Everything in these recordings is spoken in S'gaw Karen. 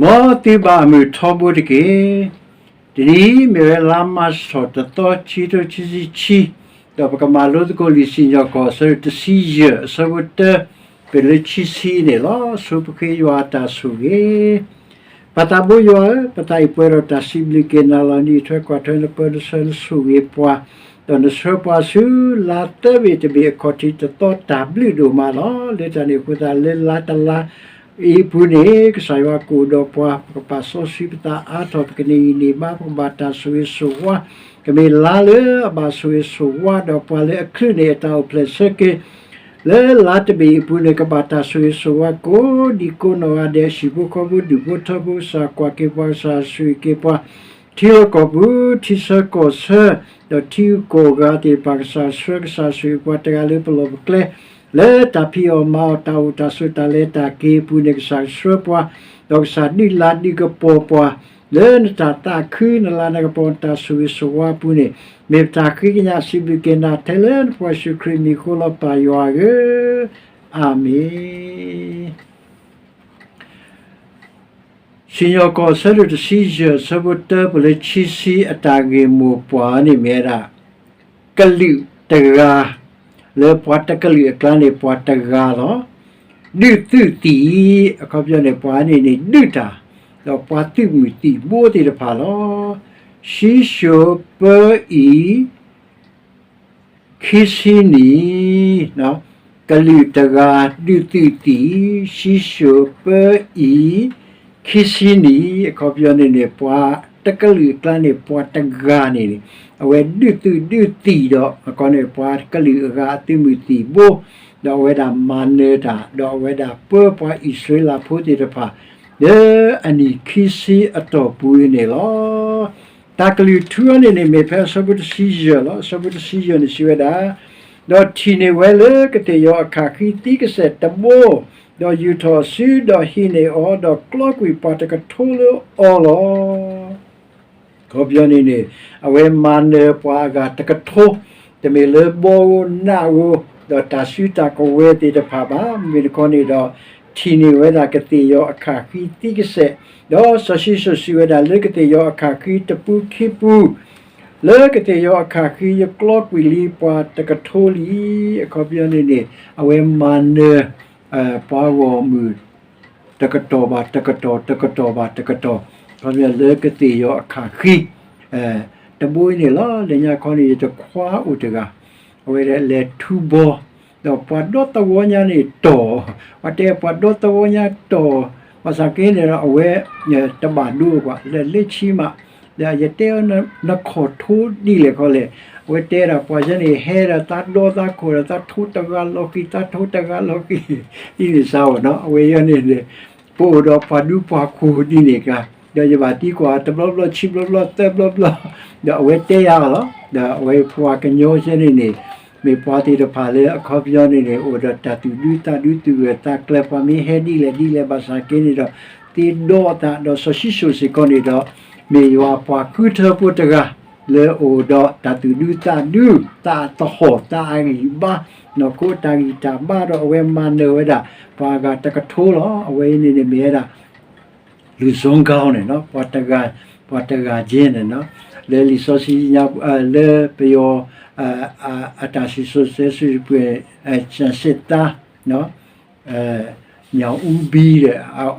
မ်သုဘၣ်အမုာ်ထီဘိတက့ၢ်. တနံၤအံၤမ့ၢ်ဝဲလါမၢ်ၡး တသီ ခံကထိခံဆံခံ, ဒီးပကမၤလိသကိးလံာ်စံၣ်ညီၣ်ကွီၢ် အဆၢဒိၣ်တဆံယဲၢ် အဆၢဖိတၢ ပလၢခံဆံန့ၣ်လီၤ. ဆိပဃ့ယွၤအတၢ်ဆိၣ်ဂ့ၤ. ပၢ်သးဘိယွၤဧၢ, ပသးအံၤပှဲၤဒီးတၢ်စံးဘျုးက့ၤနၤလီၤ. နအံးထွဲကွၢ်ထွဲနပၢနဆှၢနဆိၣ်ဂ့ၤပှၤ, ဒီးနဆှၢပှၤဆူလါသၢဘ့ၣ်တဘ့ၣ်အခီၣ်ထံးတသီ တၢ်ဘျုးဒိၣ်မးလီၤ. လၢတၢ်န့ၣ်အဃိသတး လၢလါတလါအံၤအပူၤန့ၣ် ကစၢ်ယွၤကအိၣ်ဒီးပှၤ, ပကပာ်စီဆှံပသးအါထီၣ်, ပကန့ၢ်ဂံၢ်န့ၢ်ဘါ, ပကဘၣ်တၢ်ဆိၣ်ဂ့ၤဆိၣ်ဝါ, ကမ့ၢ်လါလၢအဘၣ်ဆိၣ်ဂ့ၤဆိၣ်ဝါ, ဒီးပှၤလၢအချုးန့ၣ်အတၢ်အိၣ်ဖျဲၣ်ဆၢက့ၤ လၢလါတဘ့ၣ်အံၤအပူၤန့ၣ် ကဘၣ်တၢ်ဆိၣ်ဂ့ၤဆိၣ်ဝါကိးဒံကိးနီၢ်ဂၤဒဲး, ဟံၣ်ဖိဃီဖိဒူၣ်ဖိထၢဖိ ကစၢ်ကွၢ်က့ၤပှၤ, ကစၢ်ဆိၣ်ဂ့ၤက့ၤပှၤ, ထံလီၢ်ကီၢ်ပူၤ ထံဆၢကီၢ်ဆၢ, ဒီးထံဂုၤကီၢ်ဂၤသ့ၣ်တဖၣ် ကစၢ်ဆှၢ, ကစၢ်ဆိၣ်ဂ့ၤပှၤတဂၤလၢပလီၢ်ပကျဲ, လၢတၢ်ဖံးအီၣ်မၤအီၣ် တၢ်အိၣ်တၢ်ဆိး တၢ်လဲၤတၢ်က့ၤအပူၤန့ၣ် ကစၢ်ဆှၢပှၤ, ဒီးကစၢ်ဒုးလၤဒုးကပီၤပှၤ လၢနတၢ်သးခု နလၤနကပီၤ နတၢ်ဆိၣ်ဂ့ၤဆိၣ်ဝါအပူၤန့ၣ်, မ့ၢ်ပတၢ်ဃ့ကညးစံးဘျုးက့ၤနၤ ထဲလၢနဖိယ့ၣ်ၡူးခရံာ်မံၤအဃိလီၤ ပၢ်ယွၤဧၢ, အၤမ့ၣ်. စံၣ်ညီၣ်ကွီၢ် အဆၢဒိၣ်တဆံယဲၢ် အဆၢဖိတၢ ပလၢခံဆံ အတၢ်ဂ့ၢ်မိၢ်ပှၢ်န့ၣ်မ့ၢ်ဝဲဒၣ် ကလုာ်တဂၤ, လၢပှၤတကလုာ်အကျါန့ၣ် ပှၤတဂၤလီၤ. ဒုးသုးသံၣ်, အခီပညီန့ၣ် ပှၤန့ၣ်န့ၣ် ဒုးတၢ်, ဒီးပှၤသုးမုၢ်သံၣ်ဘိသ့ၣ်တဖၣ်လီၤ. ဆံၡိၣ်ပၢအံၤ ခံဆံနံၣ်, ကလုာ်တဂၤ ဒုးသုးသံၣ်, ဆံၡိၣ်ပၢအံၤ ခံဆံနံၣ်, အခီပညီန့ၣ်န့ၣ် ပှၤတကလုာ်အကျါန့ၣ် ပှၤတဂၤန့ၣ်န့ၣ် အဝဲဒုးသုးဒုးသံၣ်ဒီး အခီန့ၣ် ပှၤကလုာ်အဂၤအသုးမုၢ်သံၣ်ဘိ, ဒီးအဝဲဒၣ်မၤနၢၤတၢ်, ဒီးအဝဲဒၣ်ပၢပှၤအံၣ်စရ့လးဖိသ့ၣ်တဖၣ် လၢအနံၣ်ခံဆံအတီၢ်ပူၤန့ၣ်လီၤ. တၢ်ကလုၢ်ထူအံၤန့ၣ်န့ၣ် မ့ၢ်ဖဲအဆၢဖိတဆံယဲၢ်လီၤ. အဆၢဖိတဆံယဲၢ်န့ၣ်စံးဝဲဒၣ်, ဒီးထံၣ်န့ၢ်ဝဲလၢကသ့ၣ်ယီၤအခၣ်ဃံသံကစဲးတဘိ, ဒီးယူာ်ထီၣ်အစု, ဒီးဟံးန့ၢ်အီၤ, ဒီးကျီကွံာ်ပှၤတကထိလၢအီၤလီၤ. အခီပညီန့ၣ်န့ၣ် အဝဲမၤနၢၤပှၤအဂၤတကထိ, တမ့ၢ်လၢဘီဧိၤနးဧိၤ, ဒီးတၢ်စုတၢ်ကဝဲၤသ့ၣ်တဖၣ်ဘၣ်. မ့မ့ၢ်တခီန့ၣ်ဒီး ထံၣ်န့ၢ်ဝဲဒၣ်ကသ့ၣ်ယီၤအခၣ်ဃံသံကစဲး, ဒီးစီၤၡံၣ်စိၣ်စံးဝဲဒၣ် လၢကသ့ၣ်ယီၤအခၣ်ဃံတပူၤခံပူၤ, လၢကသ့ၣ်ယီၤအခၣ်ဃံယကျီကွံာ်လံပှၤတကထိလံ. အခီပညီန့ၣ်န့ၣ် အဝဲမၤနၢၤ ပှၤဂီၢ်မုၢ် တကတီၢ်ဘၣ်တကတီၢ် တကတီၢ်ဘၣ်တကတီၢ်, အခီပညီလၢကသ့ၣ်ယီၤအခၣ်ဃံ တဘိအံၤန့ၣ်လီၤ. လၢညါခီန့ၣ် ယတခွါအိၣ်တဂၤ, အဝဲဒၣ်လဲၤထူဘီ, ဒီးပှၤဒီသဝီညါန့ၣ်တီၢ်, ပှၤတဲပှၤဒီသဝီညါတီၢ်, ဘၣ်ဆၣ်က့န့ၣ်ဒီး အဝဲတဘၣ်ဒိပှၤ လၢလၢဆံမး, ဒီးယတဲအီၤ နခိၣ်ထိဒ်လဲၣ်ခီလဲၣ်, အဝဲတဲဒၣ်ပှၤယဲန့ၣ် ဟဲဒီးသးဒီသးခိၣ်ဒီး သးထိတဂၤလီၤဃံၤ သးထိတဂၤလီၤဃံၤ, ဒ်န့ၣ်စ့ၢ်ကီးနီၤ အဝဲယဲန့ၣ် ပအိၣ်ဒီးပှၤဒူပှၤခိၣ်ဒ်န့ၣ်ကျါ, ဒီးယဘၣ်သံကွၢ်တဘျီဘျီ ခံဘျီဘျီ သၢဘျီဘျီ, ဒီးအဝဲတဲယၤလီၤ. ဒီးအဝဲပှၤကညီယဲန့ၣ်န့ၣ် မ့ၢ်ပှၤသ့ၣ်တဖၣ်လၢအခီပညီန့ၣ်န့ၣ် အိၣ်ဒီးတၢ်သူၣ်ဒူသးဒူ သူၣ်ဂၢၢ်သးကျၢၤ ပှၤမ့ၢ်ဟဲဒ်လဲၣ်ဒ်လဲၣ်ဘၣ်ဆၣ်က့န့ၣ်ဒီး သ့ဒီးအသး ဒီးစီၤၡံၣ်စိၣ်စ့ၢ်ကီးန့ၣ်ဒီး မ့ၢ်ယွၤပှၤဃုထၢဖိတဂၤ လၢအအိၣ်ဒီးတၢ်သူၣ်ဒူသးဒူ သးသဟီၣ် သးအဂံၢ်ဘါ နီၢ်ခိတၢ်ဂံၢ်တၢ်ဘါဒီး အဝဲမၤနၢၤဝဲဒၣ် ပှၤအဂၤတကထိလီၤ. အဝဲအံၤန့ၣ်န့ၣ်မ့ၢ်ဝဲဒၣ် လူၤစိကါန့ၣ်နီၤ ပှၤတဂၤ, ပှၤတဂၤကဲန့ၣ်နီၤ လၢလံာ်စီဆှံညါ လၢပယီၤ အတၢ်စံၣ်စိၤတဲစိၤပှဲၤ စၣ်စ့းသါ ညၣ်အူဘံဒီး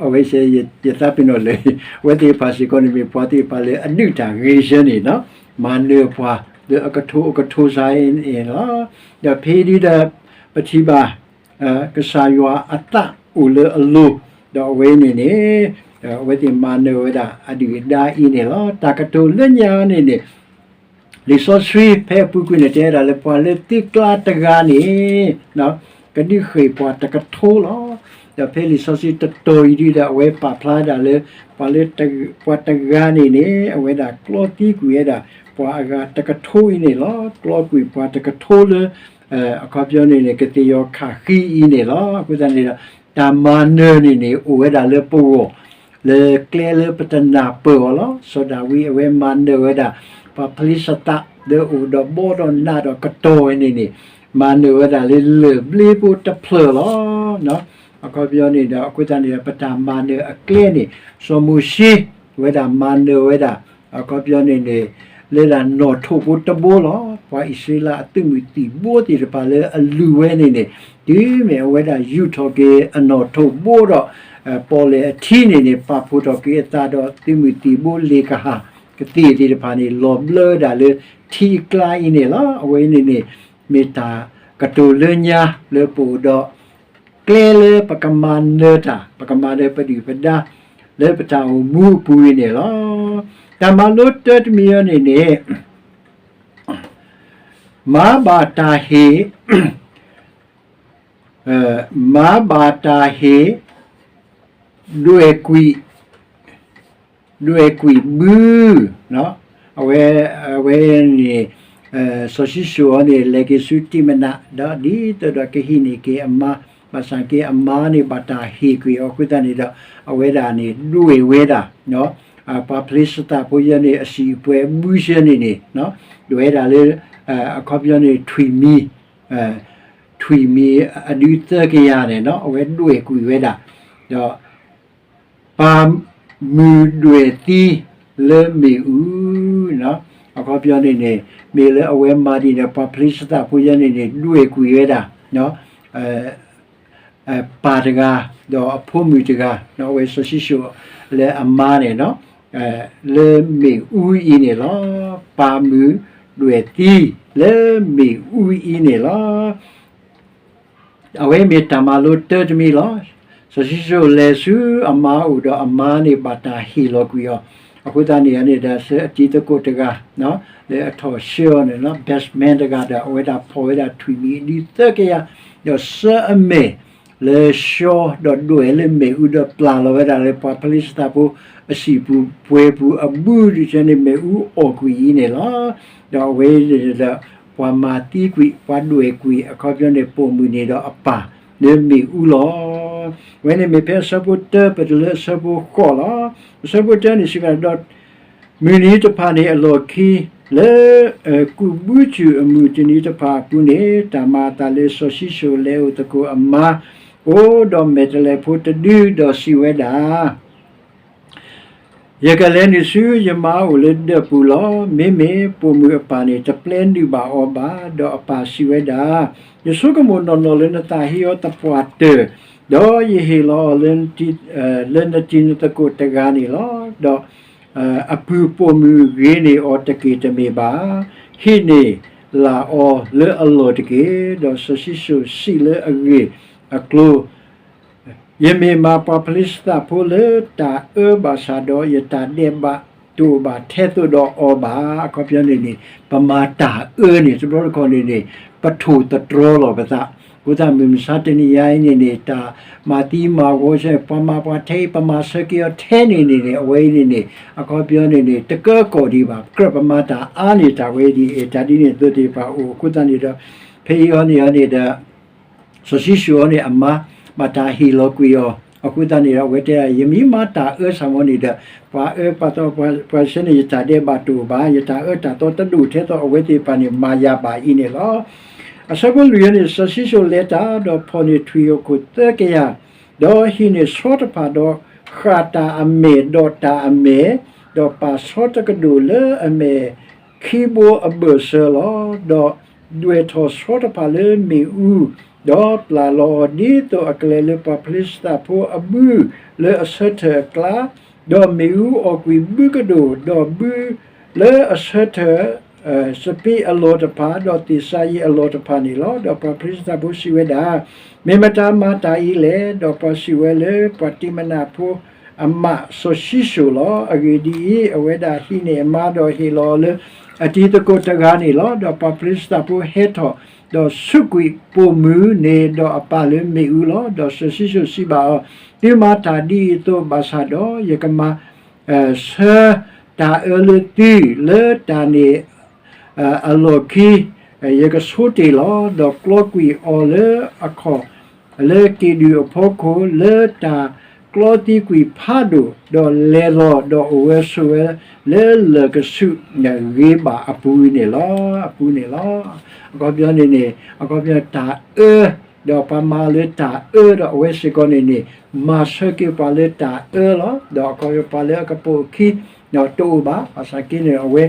အဝဲစဲ ယသးပ့ၤနီၣ်လၢ အဝဲသ့ၣ်တဖၣ်စ့ၢ်ကီးန့ၣ် မ့ၢ်ပှၤသ့ၣ်တဖၣ်လၢအဒုးတၢ်ဂ့ၤဆၢန့ၣ်နီၤ မၤနၢၤပှၤလၢအကထိအကထိစ့ၢ်ကီးန့ၣ်လီၤ. ဒီးဖဲဒ်ဒီး ပထံၣ်ဘၣ် ကစၢ်ယွၤအသးအိၣ်လၢအလိၤ, ဒီးအဝဲန့ၣ်န့ၣ် အဝဲသ့ၣ်မၤနၢၤဝဲဒၣ်အဒုၣ်အဒါအံၤန့ၣ်လီၤ. တၢ်ကတိၤလၢညါန့ၣ်န့ၣ် လံာ်စီဆှံဖဲအပူၤကွံာ်န့ၣ် တဲဝဲဒၣ်လၢပှၤလၢသုကျါတဂၤန့ၣ် ကဒုးဃ့ၢ်ပှၤတကထိလီၤ. ဒီးဖဲလံာ်စီဆှံတတီၤအံၤဒ်ဒီး အဝဲပာ်ဖျါဒၣ်လၢ ပှၤလၢ ပှၤတဂၤန့ၣ်န့ၣ် အဝဲဒၣ်ကျီသံကွံာ်ဝဲဒၣ် ပှၤအဂၤတကထိအံၤန့ၣ်လီၤ. ကျီကွံာ်ပှၤတကထိလၢ အခီပညီန့ၣ်န့ၣ် ကသ့ၣ်ယီၤခၣ်ဃံအံၤန့ၣ်လီၤ. အဃိသတးန့ၣ်ဒီး တၢ်မၤနၢၤန့ၣ်န့ၣ် အိၣ်ဝဲဒၣ်လၢပဂီၢ် လၢကျဲလၢပတနၢ်ပၢၢ်အီၤလီၤ. စီၤဒၤဝံးအဝဲမၤနၢၤဝဲဒၣ် ပှၤဖလံးစတး လၢအိၣ်ဒီးဘီဒီးနးဒီးကတီၢ်ဝဲန့ၣ်န့ၣ် မၤနၢၤဝဲဒၣ်လၢလၢၢ်ဘျ့ဖိတဖျၢၣ်လီၤ. အခီပညီန့ၣ်ဒီး အဃိသတးန့ၣ်ဒီး ပတၢ်မၤနၢၤအကျဲန့ၣ် စီၤမိၤၡ့ ဝဲဒၣ်မၤနၢၤဝဲဒၣ် အခီပညီန့ၣ်န့ၣ် လၢဒၣ်နီၣ်ထိးဖိတဘိလီၤ. ပှၤအံၣ်စရ့လးအသုးမုၢ်သံၣ်ဘိသ့ၣ်တဖၣ်လၢအလုၢ်ဝဲန့ၣ်န့ၣ် တုၤမ့ၢ်အဝဲဒၣ်ယူာ်ထီၣ်က့ၤအနီၣ်ထိးဘိဒီး ပီၣ်လဲၣ်အထံန့ၣ်န့ၣ် ပာ်ဖှိၣ်ထီၣ်က့ၤအသးဒီး သုးမုၢ်သံၣ်ဘိလ့ၣ်ကဟၣ်ကသ့ၣ်သ့ၣ်တဖၣ်န့ၣ် လီၤဘျၢဝဲဒၣ်လၢထံအကျါအံၤန့ၣ်လီၤ. အဝဲအံၤန့ၣ်န့ၣ် မ့ၢ်တၢ်ကတိၤလၢညါလၢပအိၣ်ဒီး ကျဲလၢပကမၤနၢၤတၢ် ပကမၤနၢၤပဒုၣ်ပဒါ လၢပတၢ်အိၣ်မူအပူၤအံၤန့ၣ်လီၤ. တၢ်မၤလိတၢတမံၤအံၤန့ၣ်န့ၣ် မၤဘၣ်တၢ်ဟ့ၣ် မၤဘၣ်တၢ်ဟ့ၣ် ဒွဲၣ်ကွံာ် ဒွဲၣ်ကွံာ်ဘု အဝဲ အဝဲန့ၣ် စီၤၡံၣ်စိၣ်အံၤန့ၣ် လဲၤက့ၤဆူတံၢ်မနး ဒီးဒ်သိးဒီးကဟံးန့ၢ်က့ၤအမါ ဘၣ်ဆၣ်က့အမါန့ၣ် ဘၣ်တၢ်ဟ့ၣ်ကွံာ်အီၤအဃိသတးန့ၣ်ဒီး အဝဲဒၣ်န့ၣ် ဒွဲၣ်ဝဲဒၣ် ပှၤဖလ့ၡသးဖိယဲန့ၣ် အစံာ်အပှဲၤအဘုဆၢန့ၣ်န့ၣ် ဒွဲၣ်ဝဲဒၣ်လၢ အခီပညီန့ၣ် ထွံၣ်မံၤ ထွံၣ်မံၤအဒုသၢကယၤန့ၣ် အဝဲဒွဲၣ်ကွံာ်ဝဲဒၣ် ဒီး ပၢ်မုၢ်ဒွဲၣ်သံလၢမ့ၣ်အူ အခီပညီန့ၣ်န့ၣ် မ့ၢ်လၢအဝဲမၤဒ်န့ၣ် ပှၤဖလ့ၡသးဖိယဲန့ၣ်န့ၣ် ဒွဲၣ်ကွံာ်ဝဲဒၣ် ပၢ်တဂၤ ဒီးအဖိမုၣ်တဂၤ အဝဲစီၤၡံၣ်စိၣ်လၢအမါန့ၣ် လၢမ့ၣ်အူအံၤန့ၣ်လီၤ. ပၢ်မုၢ်ဒွဲၣ်သံလၢမ့ၣ်အူအံၤန့ၣ်လီၤ. အဝဲမ့ၢ်တၢ်မၤလိတၢတမံၤလီၤ. စီၤၡံၣ်စိၣ်လဲၤဆူအမါအိၣ်ဒီးအမါန့ၣ်ဘၣ်တၢ်ဟ့ၣ်လီၤကွံာ်အီၤ, အဃိသတးန့ၣ်န့ၣ်ဒီး ဆှၢအတံၤသကိးတဂၤ လၢအထီၣ်ဆှၢအီၤန့ၣ် best man တဂၤဒီး အဝဲဒၣ်ဖီၣ်ဝဲဒၣ်ထွံၣ်မံၤအဒုသၢကယၤ, ဒီးဆှၢအမဲာ် လၢဆှီဒီးဒွဲၣ်လၢမ့ၣ်အူဒီးပျၢ်လီၤဝဲဒၣ်လၢပှၤဖလ့ၡသးဖိအစံာ်ပူၤပှဲၤပူၤအဘုဒုးန့ၣ် မ့ၣ်အူအီၣ်ကွံာ်အံၤန့ၣ်လီၤ. ဒီးအဝဲန့ၣ်ဒီး ပှၤမၤသံကွံာ် ပှၤဒွဲၣ်ကွံာ် အခီပညီန့ၣ် ပိာ်မုၣ်န့ၣ်ဒီးအပၢ်လၢမ့ၣ်အူလီၤ. အဝဲန့ၣ်မ့ၢ်ဖဲအဆၢဖိတၢ ပတုၤလၢအဆၢဖိဃိးလီၤ. အဆၢဖိတၢန့ၣ်စံးဝဲဒၣ်ဒီး မုၢ်နံၤတဖၣ်န့ၣ်အလီၢ်ခံ လၢ ကူးဘုစူၣ်အမုၢ်တနံၤတဖၣ်အပူၤန့ၣ် တၢ်မၤအသးလၢစီၤၡံၣ်စိၣ်လဲၤအိၣ်သကိးအမါအိၣ်ဒီးမဲာ်တဲးလဲးဖိတဒု ဒီးစံးဝဲဒၣ် ယကလဲၤနုာ်ဆူယမါအိၣ်လၢဒၢးပူၤလီၤ. မ့မ့ၢ်ပိာ်မုၣ်အပၢ်န့ၣ် တပျဲနုာ်ဘၣ်အီၤဘၣ်. ဒီးအပၢ်စံးဝဲဒၣ်, ယဆိကမိၣ်နီၢ်နီၢ်လၢနသးဟ့အီၤသပှၢ်တၢၢ်, ဒီးယဟ့ၣ်လီၤအီၤလၢ လၢနတံၤနသကိးတဂၤန့ၣ်လီၤ. ဒီး အပုၢ်ပိာ်မုၣ်ဂ့ၤန့ၢ်အီၤတက့ၢ်တမ့ၢ်ဘၣ်. ဟ့ၣ်န့ၢ်လၢ်အီၤလၢအလီၢ်တက့ၢ်. ဒီးစီၤၡံၣ်စိၣ်စံးလၢအဂ့ၢ်အကျိၤ ယမ့ၢ်မၤပှၤဖလ့ၡသးဖိလၢတၢ်အၢဘၣ်ဆၣ်ဒီး ယတၢ်ဒဲးဘးတအိၣ်ဘၣ်ထဲသိးဒီးအီၤဘၣ်. အခီပညီန့ၣ်န့ၣ် ပမၤတၢ်အၢန့ၣ် တဘျီတခီၣ်န့ၣ်န့ၣ် ပထိၣ်သတြီလီၤပသး. အဃိသတးမုၢ်မဆါတနံၤညါအံၤန့ၣ်န့ၣ် တၢ်မၤသံမၤဂီၤဆၢ ပှၤမၤပှၤထဲအံၤ ပမၤဆၢက့ၤအီၤထဲန့ၣ်န့ၣ်န့ၣ် အဝဲအံၤန့ၣ်န့ၣ် အခီပညီန့ၣ်န့ၣ် တကၢကီၢ်ဒံးဘၣ်. ကြၢးပမၤတၢ်အါန့ၢ်တၢ်ဝဲဒ်အံၤ တၢ်ဒ်န့ၣ်အသိးသ့ၣ်တဖၣ်အိၣ်. အဃိသတးန့ၣ်ဒီး ဖဲအံၤအီၤန့ၣ်အီၤန့ၣ်ဒီး စီၤၡံၣ်စိၣ်အီၤန့ၣ် အမါ ဘၣ်တၢ်ဟ့ၣ်လီၤကွံာ်အီၤ. အဃိသတးန့ၣ်ဒီး အဝဲတဲ ယမ့ၢ်မၤတၢ်အၢဆၣ်မီၤန့ၣ်ဒီး ပှၤအၢပှၤသီ ပှၤဆှၢန့ၣ် ယတၢ်ဒဲးဘးတအိၣ်ဘၣ်, ယတၢ်အၢတၢ်သီတဒိၣ်ထဲသိးအဝဲသ့ၣ်တဖၣ်န့ၣ် မၤယၤဘၣ်အံၤန့ၣ်လီၤ. အဆၢဖိလွံၢ်အံၤန့ၣ် စီၤၡံၣ်စိၣ်လဲၤတၢ် ဒီးဖီၣ်န့ၢ်ထွံၣ်ဟီၣ်ခိၣ်သၢကယၤ, ဒီးဟံးန့ၢ်ဆီတဖၣ်ဒီး ဃၣ်တၢ်အမဲာ်ဒီးတၢ်အမဲာ်, ဒီးပာ်ဆီတကဒိၣ်လၢအမဲာ် ခံဘိအဘၢၣ်စၢၤလီၤ. ဒီးဒွဲၣ်ထီၣ်ဆီတဖၣ်လၢမ့ၣ်အူ, ဒီးပျၢ်လီၤအီၤဒ်သိးအကလဲၤလၢပှၤဖလ့ၡသးဖိအဘုလၢအဆၢထၢၣ်အကျါ, ဒီးမ့ၣ်အူအီၣ်ကွံာ်ဘုကဒိၣ်, ဒီးဘုလၢအဆၢထၢၣ် စပံးအလီၢ်တဖၣ်, ဒီးသ့ၣ်စၤယံးအလီၢ်တဖၣ်န့ၣ်လီၤ. ဒီးပှၤဖလ့ၡသးဖိစံးဝဲဒၣ်, မ့ၢ်မတၤမၤတၢ်အံၤလဲၣ်. ဒီးပှၤစံးဝဲလၢပှၤတံၢ်မနၤဖိ အမးစီၤၡံၣ်စိၣ်လီၤ. အဂ့ၢ်ဒ်အံၤ, အဝဲဒၣ်ဟံးန့ၢ်အမါဒီးဟ့ၣ်လီၤအီၤလၢအတံၤသကိးတဂၤန့ၣ်လီၤ. ဒီးပှၤဖလ့ၡသးဖိဟဲထီၣ်, ဒီးဆူးကွံာ်ပိာ်မုၣ်န့ၣ်ဒီးအပၢ်လၢမ့ၣ်အူလီၤ. ဒီးစီၤၡံၣ်စိၣ်စံးဘၣ်အီၤ, သုမၤတၢ်ဒ်အံၤအသိးဘၣ်ဆၣ်ဒီး ယကမၤ ဆှၢတၢ်အၢလၢသု လၢတၢ်န့ၣ် အလီၢ်ခံ ယကဆိတ့ၢ်လီၤ. ဒီးကျီကွံာ်အီၤလၢအခီၣ် လၢက့ၤဒုၣ်အဖီခိၣ် လၢတၢ်ကျီသံကွံာ်ဖးဒိၣ်, ဒီးလဲၤလီၤဒီးအိၣ်ဝဲဆိးဝဲလၢလၢၢ်ကဆူး ဂ့ၤဘၣ်အပူၤန့ၣ်လီၤ. အပူၤန့ၣ်လီၤ. အခီပညီန့ၣ်န့ၣ် အခီပညီတၢ်အၢ ဒီးပှၤမၤလၢတၢ်အၢ ဒီးအဝဲစ့ၢ်ကီးန့ၣ်န့ၣ် မၤဆၢက့ၤပှၤလၢတၢ်အၢလီၤ. ဒီးအခီပညီပှၤလၢအကပိာ်အခံ တအိၣ်ဘၣ်, ဘၣ်ဆၣ်က့န့ၣ် အဝဲ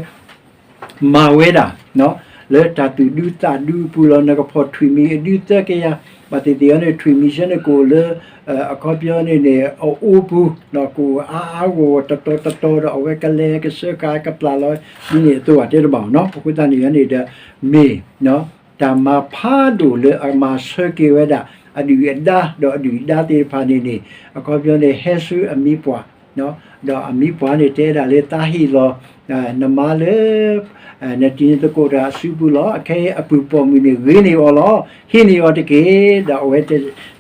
မၤဝဲဒၣ် လၢတၢ်သူၣ်ဒူသးဒူအပူၤလီၤ. နကဖီၣ်ထွံၣ်မံၤအဒုသၢကယၤ, ဘၣ်သ့ၣ်သ့ၣ်အီၤန့ၣ် ထွံၣ်မံၤဆၢန့ၣ်ကအိၣ်လၢ အခီပညီန့ၣ်န့ၣ် အအိပူၤ, ကအိၣ်အါအါဂီၢ်ဂီၢ်တတီၤတတီၤဒီး အဝဲကလဲၤကစၢဃာ်ကပျၢ်လီၤ ဒ်န့ၣ်အသိးဘၣ်တဲတဘၣ်နီၤ. အဃိသတးန့ၣ်န့ၣ်ဒီး မ့ၢ် တၢ်မၤဖးဒိၣ်လၢအမၤဆၢက့ၤဝဲဒၣ် အဒုၣ်အဒါ ဒီးအဒုၣ်အဒါသ့ၣ်တဖၣ်န့ၣ်န့ၣ် အခီပညီန့ၣ် ဟဲဆူအမံၤပှၢ် ဒီးအမံၤပှၢ်န့ၣ် တဲဒၣ်လၢသးဟ့ၣ်လီၤ နမါလၢ နတံၤနသကိးတဂၤအစုပူၤလီၤ. အခဲအံၤအပုၢ်ပိာ်မုၣ်န့ၣ် ဂ့ၤန့ၢ်အီၤလီၤ. ဟ့ၣ်န့ၢ်အီၤတက့ၢ်. ဒီးအဝဲတ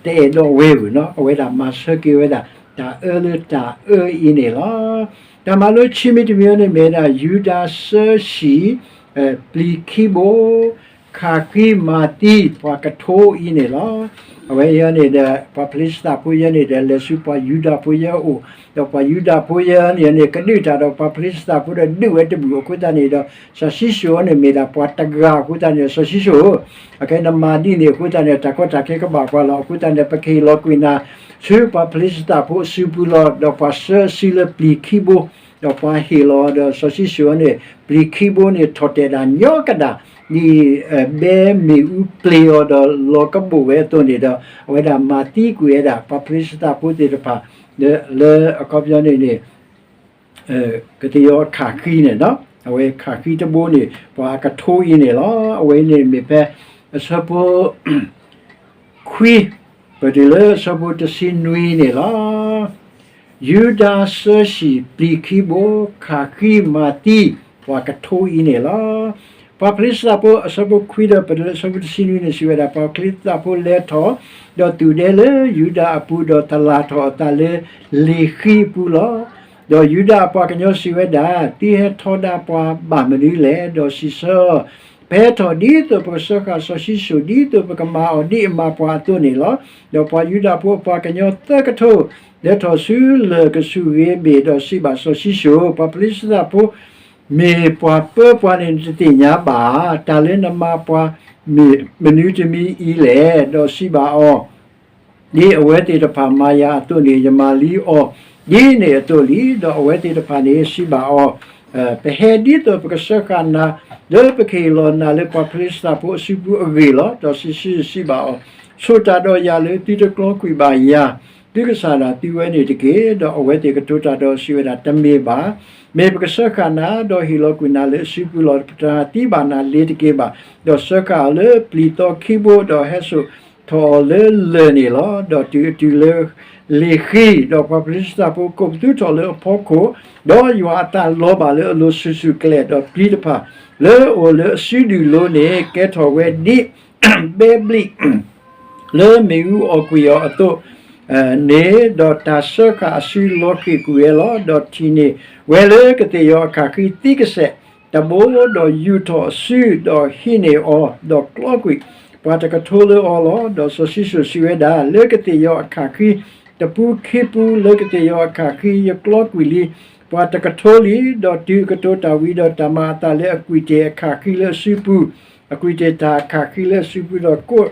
အဲၣ်ဒိးဝဲဧိၤနီၤ, အဝဲဒၣ်မၤဆၢက့ၤဝဲဒၣ် တၢ်အၢလၢတၢ်အၢအံၤန့ၣ်လီၤ. တၢ်မၤလိခံမံၤတမံၤအံၤန့ၣ်မ့ၢ်ဝဲဒၣ် ယူဒၤစၢၤၡံၣ် ပျံၤခံဘိ ခးဃံမၤသံ ပှၤကထိအံၤန့ၣ်လီၤ. အဝဲအံၤန့ၣ်ဒီး ပှၤဖလံးစတံဖိယဲန့ၣ်ဒီး လဲၤဆူပှၤယူဒၤဖိယဲအအိၣ်, ဒီးပှၤယူဒၤဖိယဲန့ၣ်န့ၣ် ကဒုးတၢ်ဒီးပှၤဖလံးစတံဖိဒီးဒုးဝဲတဘူၣ်အဃိသတးန့ၣ်ဒီး စီၤၡံၣ်စိၣ်န့ၣ်မ့ၢ်ဒၣ်ပှၤတဂၤအဃိသတးန့ၣ်ဒီး စီၤၡံၣ်စိၣ်ဧၢ, အခဲနမၤဒ်န့ၣ်အဃိသတးန့ၣ် တၢ်ကီတၢ်ခဲကဘၣ်ပှၤလီၤ. အဃိသတးန့ၣ် ပကဟ့ၣ်လီၤကွံာ်နၤ ဆူပှၤဖလံးစတံဖိအစုပူၤလီၤ. ဒီးပှၤဆှၢအစုလၢပျံၤခံဘိ ဒီးပှၤဟ့ၣ်လီၤဒီးစီၤၡံၣ်စိၣ်န့ၣ် ပျံၤခံဘိန့ၣ်ထီၣ်တဲာ်ဒၣ်ညီကဒၣ် ဒ် ဘဲမ့ၣ်အူပျ့ၤအီၤဒီးလီၤကဘိၣ်ဝဲအသိးန့ၣ်ဒီး အဝဲဒၣ်မၤသံကွံာ်ဝဲဒၣ် ပှၤဖလံးစတံဖိသ့ၣ်တဖၣ် လၢအခီပညီန့ၣ်န့ၣ် ကသ့ၣ်ယီၤအခးဃံန့ၣ်, အဝဲခးဃံတဘိန့ၣ် ပှၤအကထိအံၤန့ၣ်လီၤ. အဝဲန့ၣ်မ့ၢ်ဖဲ အဆၢဖိ ခွံ ပတုၤလၢအဆၢဖိတဆံနွံန့ၣ်လီၤ. ယူဒၤစၢၤၡံၣ်ပျံၤခံဘိ ခးဃံမၤသံ ပှၤကထိအံၤန့ၣ်လီၤ. ပှၤဖလံးစတံဖိ အဆၢဖိခွံဒီးပတုၤလၢအဆၢဖိတဆံနွံန့ၣ် စံးဝဲဒၣ် ပှၤဖလံးစတံဖိလဲၤထီၣ် ဒီးသူၣ်ဒဲလၢယူဒၤအပူၤ ဒီးသလၣ်ထီၣ်အသးလၢလ့ၤဃံအပူၤလီၤ. ဒီးယူဒၤအပှၤကညီစံးဝဲဒၣ် သုဟဲထီဒါပှၤဘၣ်မနုၤလဲၣ်. ဒီးစံးဆၢအီၤ ပဟဲထီၣ်ဒ်သိးပကစၢဃာ်စီၤၡံၣ်စိၣ် ဒ်သိးပကမၤအီၤဒ်အမၤပှၤအသိးန့ၣ်လီၤ. ဒီးပှၤယူဒၤဖိအပှၤကညီသၢကထိ လဲၤထီၣ်ဆူလၢၢ်ကဆူၣ်ဂ့ၤဘ့ၣ် ဒီးစံးဘၣ်စီၤၡံၣ်စိၣ်, ပှၤဖလံးစတံဖိ မ့ၢ်ပှၤပၢပှၤန့ၣ် နတသ့ၣ်ညါဘၣ်ဧါ. တၢ်လၢနမၤပှၤမ့ၢ်မနုၤတမံၤအံၤလဲၣ်. ဒီးစံးဘၣ်အီၤ ဒ်အဝဲသ့ၣ်တဖၣ်မၤယၤအသိးန့ၣ် ယမၤလံအီၤဒ်န့ၣ်အသိးလံ. ဒီးအဝဲသ့ၣ်တဖၣ်န့ၣ်စံးဘၣ်အီၤ, ပဟဲဒ်သိးပကစၢဃာ်နၤ လၢပကဟ့ၣ်လီၤနၤလၢပှၤဖလံးစတံဖိအစုပူၤအဂ့ၢ်လီၤ. ဒီးစီၤၡံၣ်စိၣ်စံးဘၣ်အီၤ, ဆိၣ်တၢ်ဒီးယၤလၢသုတကျီကွံာ်ဘၣ်ယၤ သုကစၢ်ဒၣ်သုဝဲန့ၣ်တက့ၢ်. ဒီးအဝဲသ့ၣ်ကတိၤတၢ်ဒီးစံးဝဲဒၣ်, တမ့ၢ်ဘၣ်. မ့ၢ်ပကစၢဃာ်နၤ ဒီးဟ့ၣ်လီၤကွံာ်နၤလၢအစုပူၤလီၤ. ပတသံဘၣ်နၤလ့ၤတက့ၢ်ဘၣ်. ဒီးစၢဃာ်အီၤလၢပျံၤသီခံဘိ ဒီးဟဲစိာ်ထီၣ်အီၤလၢလၢၢ်န့ၣ်လီၤ. ဒီးတုၤအတုၤလၢလ့ၤဃံ, ဒီးပှၤဖလံးစတံဖိကိးပသူထီၣ်လၢအဖီခိၣ်, ဒီးယွၤအသးလီၤဘၣ်လၢအလိၤဆူၣ်ဆူၣ်ကလဲာ်, ဒီးပျံၤတဖၣ်လၢအအိၣ်လၢအစုဒုၣ်လိၤန့ၣ် ကဲထီၣ်ဝဲဒ် ဘဲဘျံး လၢမ့ၣ်အူအီၣ်ကွံာ်အီၤအသိးန့ၣ်, ဒီးတၢ်စၢဃာ်အစုလီၤဃံၣ်ကွံာ်ဝဲလီၤ. ဒီးထံၣ်န့ၢ်ဝဲလၢကသ့ၣ်ယီၤအခးဃံသံကစဲးတဘိ, ဒီးယူာ်ထီၣ်အစု, ဒီးဟံးန့ၢ်အီၤ, ဒီးကျီကွံာ်ပှၤတကထိလၢအီၤလီၤ. ဒီးစီၤၡံၣ်စိၣ်စံးဝဲဒၣ်, လၢကသ့ၣ်ယီၤအခးဃံတပူၤခံပူၤ, လၢကသ့ၣ်ယီၤအခးဃံယကျီကွံာ်လံပှၤတကထိလံ. ဒီးတုၤအကတိၤတၢ်ဝံၤဒီး တၢ်မၤအသးလၢအကွံာ်တ့ၢ်အခးဃံလၢအစုပူၤ, အကွံာ်တ့ၢ်တၢ်အခးဃံလၢအစုပူၤဒီး ကိး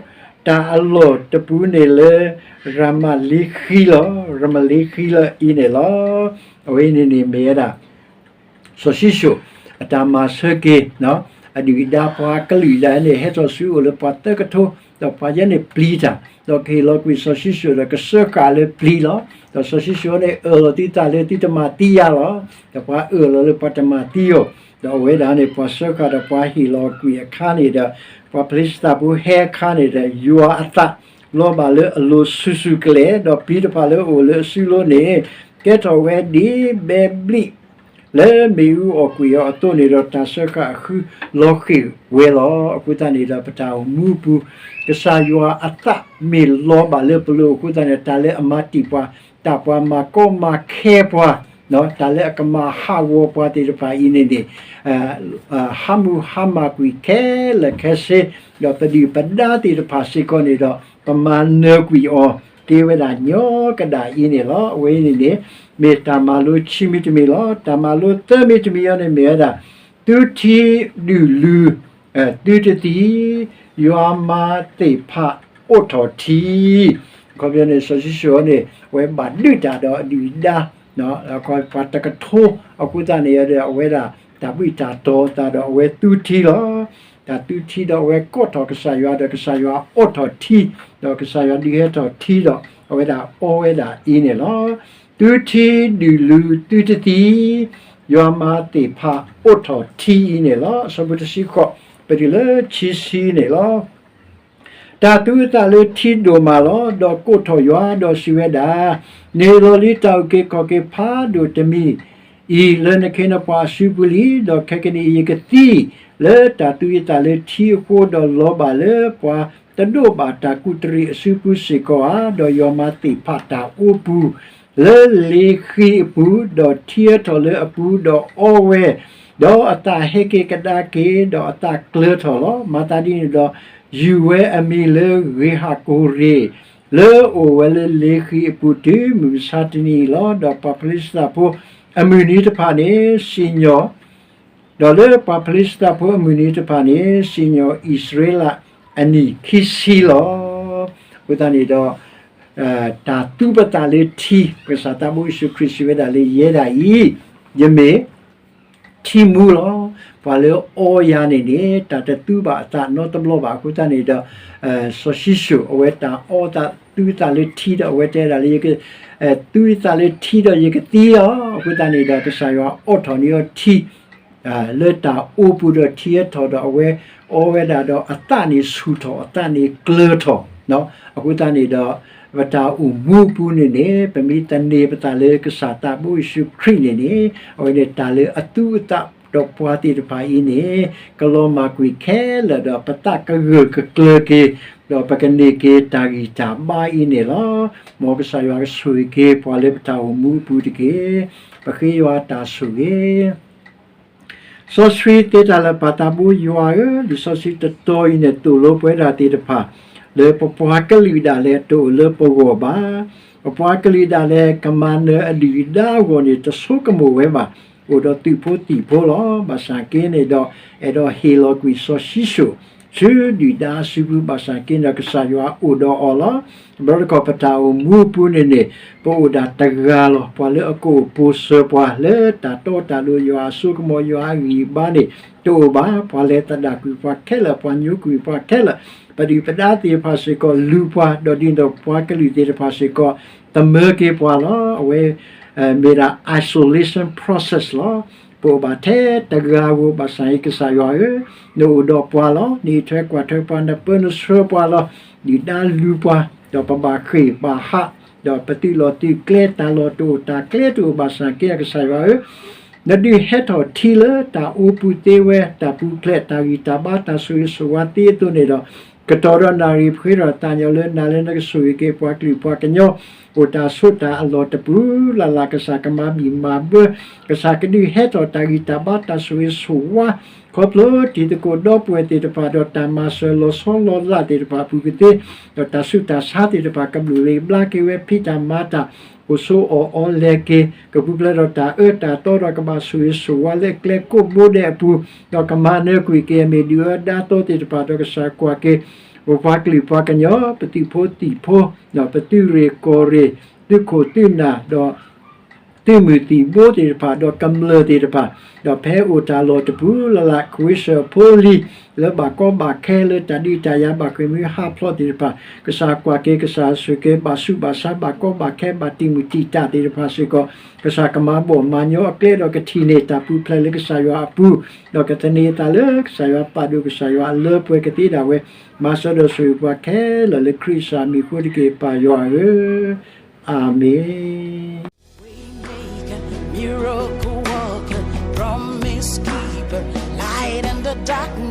တၢ်အလီၢ်တပူၤန့ၣ်လၢ ရမလ့ဃံလီၤ. ရမလ့ဃံလၢအံၤန့ၣ်လီၤ. အဝဲန့ၣ်န့ၣ်မ့ၢ်ဝဲဒၣ် စီၤၡံၣ်စိၣ် အတၢ်မၤဆၢက့ၤ အဒုၣ်အဒါပှၤကလုာ်ဒၣ်န့ၣ် ဟဲထီၣ်ဆူအအိၣ်လၢပှၤသၢကထိ, ဒီးပှၤယဲန့ၣ်ပျံၤတၢ်, ဒီးကဟ့ၣ်လီၤကွံာ်စီၤၡံၣ်စိၣ်ဒီးကစၢဃာ်လၢပျံၤလီၤ. ဒီးစီၤၡံၣ်စိၣ်န့ၣ် အၢၣ်လီၤသုသးလၢသုတမၤသံယၤလီၤ. ဒီးပှၤအၢၣ်လီၤလၢပှၤတမၤသံအီၤ, ဒီးအဝဲဒၣ်န့ၣ် ပှၤစၢဃာ်ဒီးပှၤဟ့ၣ်လီၤကွံာ်အခါန့ၣ်ဒီး ပှၤဖလံးစတံဖိဟဲအခါန့ၣ်ဒီး ယွၤအသးလီၤဘၣ်လၢအလိၤဆူၣ်ဆူၣ်ကလဲာ်, ဒီးပျံၤတဖၣ်လၢအအိၣ်လၢအစုလိၤန့ၣ် ကဲထီၣ်ဝဲဒ်ဘဲဘျံး လၢမ့ၣ်အူအီၣ်ကွံာ်အီၤအသိးန့ၣ်ဒီး တၢ်စၢဃာ်အဃံလီၤဃံၣ်ဝဲလီၤ. အဃိသတးန့ၣ်ဒီး ပတၢ်အိၣ်မူအပူၤ ကစၢ်ယွၤအသးမ့ၢ်လီၤဘၣ်လၢပလိၤအဃိသတးန့ၣ် တၢ်လၢအမၤတံာ်ပှၤ, တၢ်ပှၤမၤကီမၤခဲပှၤ, တၢ်လၢအကမၤဟးဂီၤပှၤသ့ၣ်တဖၣ်အံၤန့ၣ်န့ၣ် ဟးမုၢ်ဟါမၢ်ကွံာ်ခဲလၢာ်ခဲဆ့, ဒီးပဒုၣ်ပဒါသ့ၣ်တဖၣ်စ့ၢ်ကီးန့ၣ်ဒီး ပမၤနၢၤကွံာ်အီၤ က့ၤဝဲဒၣ်ညီကဒၣ်အံၤန့ၣ်လီၤ. အဝဲအံၤန့ၣ်န့ၣ် မ့ၢ်တၢ်မၤလိခံမံၤတမံၤလီၤ. တၢ်မၤလိသၢမံၤတမံၤအံၤန့ၣ်မ့ၢ်ဝဲဒၣ် သုထံဒုၣ်လုၢ် သုတသံ ယွၤမၤသ့ၣ်ဖး ကစၢ်ယွၤအိးထီၣ်ထံ, အခီပညီန့ၣ် စီၤၡံၣ်ၡိၣ်န့ၣ် အဝဲဘၣ်ဒုးတၢ်ဒီးအဒုၣ်အဒါ ပှၤတကထိ, အဃိသတးန့ၣ်ဒီး အဝဲဒၣ်တၢ်ဘှံးတၢ်တီၤအသးဒီးအဝဲသူထံလီၤ. တၢ်သူထံဒီးအဝဲကိးထီၣ်ကစၢ်ယွၤဒီးကစၢ်ယွၤအိးထီၣ်ထံ, ဒီးကစၢ်ယွၤဒုးဟဲထီၣ်ထံဒီး အဝဲဒၣ်အီဝဲဒၣ်အံၤန့ၣ်လီၤ. သုထံဒုၣ်လူသုတသံ, ယွၤမၤသ့ၣ်ဖးအိးထီၣ်ထံအံၤန့ၣ်လီၤ. အဆၢဖိတဆံဃိး ပတုၤလၢခံဆံန့ၣ်လီၤ. တၢ်သူအသးလၢထံဒိၣ်မးလီၤ. ဒီးကိးထီၣ်ယွၤဒီးစံးဝဲဒၣ်, န့ၢ်လီၤလံတၢ်အုၣ်က့ၤခီၣ်က့ၤဖးဒိၣ်တမံၤအံၤ လၢနခ့နပှၤအစုပူၤလံ. ဒီးခဲကနံၣ်အံၤယကသံလၢတၢ်သူယသးလၢထံအဃိ, ဒီးလီၤဘၣ်လၢပှၤတဒိးဘၣ်တၢ်ကူၣ်တရံးအစုပူၤစ့ၢ်ကီးဧါ. ဒီးယွၤမၤသ့ၣ်ဖးတၢ်အိပူၤ လၢလ့ၤဃံၤအပူၤ, ဒီးထံအထီၣ်လၢအပူၤ, ဒီးအီဝဲ, ဒီးအသးဟဲက့ၤကဒါက့ၤ, ဒီးအသးကျၢၤထီၣ်လီၤ. မၤသးဒ်န့ၣ်ဒီး ယူၤဝဲအမံၤလၢဂ့ၤဟးကိၢ်ရ့ၣ်, လၢအအိၣ်ဝဲလၢလ့ၤဃံၤအပူၤ တုၤမုၢ်မဆါတနံၤအံၤလီၤ. ဒီးပှၤဖလံၡသးဖိအမုၢ်နံၤတဖၣ်န့ၣ် စံၣ်ညီၣ် ဒီးလၢပှၤဖလံၡသးဖိအမုၢ်နံၤတဖၣ်န့ၣ် စံၣ်ညီၣ်အံၣ်စရ့လးအနံၣ်ခံဆံလီၤ. အဃိသတးန့ၣ်ဒီး တၢ်သူပသးလၢထံ, ပကစၢ်သးဘိယ့ၣ်ၡူးခရံာ်စံးဝဲဒၣ်လၢယဲဒၣ်အံၤ, ယမ့ၢ်ထံမူလီၤ. ပှၤလၢအီယၤန့ၣ်န့ၣ် တၢ်တသူဘၣ်အသးနီတဘျီဘၣ်. အဃိသတးန့ၣ်ဒီး စီၤၡံၣ်ၡိၣ် အဝဲတၢ်အီသးသူသးလၢထံဒီး အဝဲတဲဒၣ်လၢ ယက သူသးလၢထံဒီးယကသံလီၤ. အဃိသတးန့ၣ်ဒီး ကစၢ်ယွၤအိးထီၣ်န့ၢ်အီၤထံ လၢတၢ်အိပူၤဒီးထံအထီၣ်ဒီး အဝဲအီဝဲဒၣ်ဒီး အသးန့ၣ်ဆူၣ်ထီၣ်, အသးန့ၣ်ကျၢၤထီၣ်. အဃိသတးန့ၣ်ဒီး ပတၢ်အိၣ်မူအပူၤန့ၣ်န့ၣ် ပမ့ၢ်သန့ၤပသးလၢကစၢ်သးဘိယ့ၣ်ၡူးခရံာ်န့ၣ်န့ၣ် အဝဲန့ၣ်တၢ်လၢအသူအသးဒီးပှၤသ့ၣ်တဖၣ်အံၤန့ၣ် ကလီၤမၢ်ကွံာ်ခဲလၢာ်ဒီး ပသးကဂၢၢ်ကကျၢၤက့ၤ ဒီးပကန့ၢ်က့ၤတၢ်ဂံၢ်တၢ်ဘါအံၤန့ၣ်လီၤ. မ်ကစၢ်ယွၤကဆိၣ်ဂ့ၤက့ၤပှၤလၢပတၢ်အိၣ်မူအပူၤတက့ၢ်. ပဃ့ယွၤတၢ်ဆိၣ်ဂ့ၤ စီဆှံသ့တၢ်လၢာ်ပၢ်သးဘိယွၤဧၢ, လံာ်စီဆှံတတီၤအံၤန့ၣ် သိၣ်လိပဝဲဒၣ်သ့ၣ်တဖၣ် လၢပပှၤကလုာ်ဒၣ်လဲာ်တအိၣ်လၢပဂီၢ်ဘၣ်. ပပှၤကလုာ်ဒၣ်လဲာ် ကမၤနၢၤအဒုၣ်အဒါအဂီၢ်န့ၣ် တဆိကမိၣ်ဝဲဘၣ်. အိၣ်ဒီးသုးဖိသံၣ်ဖိလီၤ. ဘၣ်ဆၣ်က့န့ၣ်ဒီး အဲၣ်ဒိးဟ့ၣ်လီၤကွံာ်စီၤၡံၣ်ၡိၣ် ဆူဒုၣ်ဒါအစုပူၤ ဘၣ်ဆၣ်က့န့ၣ်ဒီး ကစၢ်ယွၤအိၣ်ဒီးအီၤလီၤ. တဘျီတခီၣ်ပတၢ်အိၣ်မူအပူၤန့ၣ်န့ၣ် ပအိၣ်ဒၣ်တဂၤလီၤ. ပှၤလၢအကအိၣ်ပိာ်စၢၤပှၤလၢတၢ်တီတၢ်လိၤ ယွၤအစိကမီၤ ယွၤအဂံၢ်အဘါန့ၣ် တအိၣ်ဘၣ်. ပှၤလဲၤသဒၣ်ကွံာ်ပှၤခဲလၢာ်, ပှၤညိကွံာ်ပှၤခဲလၢာ်, ပဒုၣ်ပဒါသ့ၣ်တဖၣ်စ့ၢ်ကီးလူၤပှၤ, ဒီးဒ်န့ၣ်ဒီးပှၤကလုာ်သ့ၣ်တဖၣ်စ့ၢ်ကီး သမၢက့ၤပှၤလီၤ. အဝဲ မ့ၢ်ဒၣ် isolation process လီၤ. ပအိၣ်ဘၣ်ထဲတဂၤဧိၤ ဘၣ်ဆၣ်အံၤ ကစၢ်ယွၤဧၢ, နအိၣ်ဒီးပှၤလီၤ. နအံးထွဲကွၢ်ထွဲပှၤ, နပၢနဆှၢပှၤလီၤ. ဒုၣ်ဒါလူၤပှၤ, ဒီးပဘၣ်ဃ့ၢ်ဘၣ်ဟး, ဒီးပသုးလီၢ်သုးကျဲ တၢ်လီၢ်တအိၣ် တၢ်ကျဲတအိၣ် ဘၣ်ဆၣ်က့ ကစၢ်ယွၤဧၢ, နဒုးဟဲထီၣ်ထံလၢတၢ်အိပူၤသ့ဝဲ, တၢ်ပူၤဖျဲး တၢ်ဂံၢ်တၢ်ဘါ တၢ်ဆိၣ်ဂ့ၤဆိၣ်ဝါသ့အသိးန့ၣ်ဒီး ကတီၢ်ဒီးနၣ်ရံၣ် ပဃ့ထီၣ်သးညီလၢနၤလၢနကဆိၣ်ဂ့ၤက့ၤပှၤကလုာ်ပှၤကညီ, အိၣ်တၢ်ဆိးတၢ်အလီၢ်တပူၤလၢ်လၢ် ကစၢ်ကမၤဘံၣ်မၤဘၢ, ကစၢ်ကဒုးဟဲထီၣ်တၢ်ဂံၢ်တၢ်ဘါ တၢ်ဆိၣ်ဂ့ၤဆိၣ်ဝါ ခီဖျိတံၤသကိးဒီပုၢ်ဝဲၢ်သ့ၣ်တဖၣ် ဒီးတၢ်မၤစၢၤလီၤဆီလီၤလးသ့ၣ်တဖၣ်အပူၤကသ့, ဒီးတၢ်ဆူးတၢ်ဆါသ့ၣ်တဖၣ် ကဘျုးရ့ၣ်ဘျါက့ၤဝဲ ဖံးတၢ်မၤတၢ် အိၣ်ဆိးအီၣ်အီလဲၤက့ၤ, ကပူၤဖျဲးဒီးတၢ်အၢတၢ်သီဒီး ကဘၣ်ဆိၣ်ဂ့ၤဆိၣ်ဝါလၢကျဲကိးဘိဒဲးအပူၤ, ဒီးကမၤနၢၤကွံာ်က့ၤ အမ့ၢ်ဒုၣ်အၢဒါသီသ့ၣ်တဖၣ် ဒီးကစၢ်ကွၢ်က့ၤ ပပှၤကလုာ်ပှၤကညီ ပသုးဖိသံၣ်ဖိ, ဒီးပသုးရ့ၣ်ကီၢ်ရ့ၣ်, သုးခိၣ်သုးနၢ်, ဒီး သုးမုၢ်သံၣ်ဘိသ့ၣ်တဖၣ် ဒီးကမျၢၢ်သ့ၣ်တဖၣ်, ဒီးဖဲအိၣ်တၢ်လီၢ်တပူၤလၢ်လၢ် ခွ့ဆၢၣ်ဖိလံၤ လၢဘၣ်ကီဘၣ်ခဲ လၢတၢ်ဒုးတၢ်ယၤဘၣ်ဃ့ၢ်မှံဟးဖျိးသ့ၣ်တဖၣ်, ကစၢ်ကွၢ်က့ၤ ကစၢ်ဆိၣ်ဂ့ၤက့ၤ ဘၣ်ဆူးဘၣ်ဆါ ဘၣ်ကီဘၣ်ခဲ ဘၣ်တံာ်မုၢ်တံာ်တာ်သ့ၣ်တဖၣ်စ့ၢ်ကီး, ကစၢ်ကမၤဘီၣ်မၤညီအကျဲ ဒီးကထံၣ်န့ၢ်တၢ်ပူၤဖျဲးလၢကစၢ်ယွၤအပူၤ, ဒီးကသန့ၤအသးလၢကစၢ်ယွၤပာ်ဒိၣ် ကစၢ်ယွၤအလၢပှဲၤကသ့ဒၣ်ဝဲ, မၤစၢၤဒီးဆိၣ်ဂ့ၤပှၤခဲလၢာ်လၢခရံာ်ကစၢ်အမံၤအဃိတက့ၢ် ပၢ်ယွၤဧၢ, အၤမ့ၣ်. Waymaker, miracle worker, promise keeper, light in the darkness.